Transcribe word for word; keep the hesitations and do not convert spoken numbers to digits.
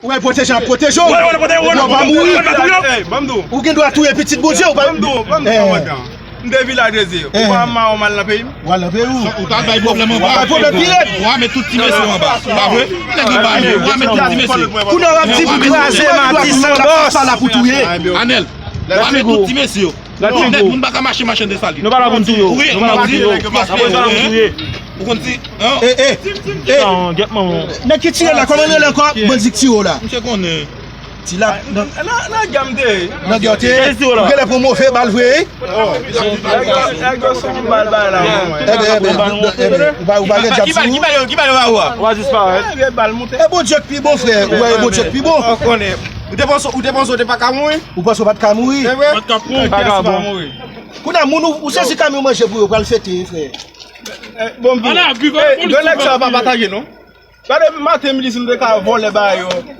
Ou wè pwoteje ap pwoteje w. Ou pa mouri. Ou gen dwa touye pitit Bondye, ou pa. M te vilaj Jezi. Ou pa mawon mal nan peyi m. Ou al nan peyi ou. Ou ta bay pwoblèm anba. Bay pwoblèm pi rèd. Ou a met tout ti mesye anba. Pa vre? Nèg anba yo. Ou a met tout ti mesye. Kounye a w ap di pou kraze Matisan, bòs. Sa la pou touye. Anèl. Ou a met tout ti mesye yo. Nèg moun pa ka mache mache de sali. Nou pa la pou n touye w. Nou pa la pou n touye w. Apre sa la pou n touye. Ou konn di, eh, eh, eh. Nèg ki tire la, kòman l rele ankò? Bandi k tire w la. Misye konnen. Ti la nan gè w te ye. Ou genlè pran move bal vre. Nèg yo se yon bal bay la. Ebyen, ebyen, ebyen, ou pa, ou pa gen djab sou ou. Ki bal yo, ki bal yo ba ou a? Ou a disparèt. E Bondye k pi bon, frè. Ou wè, e Bondye k pi bon. Ou te panse, ou te panse ou te pa ka mouri? Ou panse ou pa t ka mouri? Se vre? Kounye a moun ou, ou sezi kamyon manje pou yo pral fete, frè. Bon, bon. Grann nèg sa yo pa pataje non. Gade maten m di si m te ka vòlè ba yo.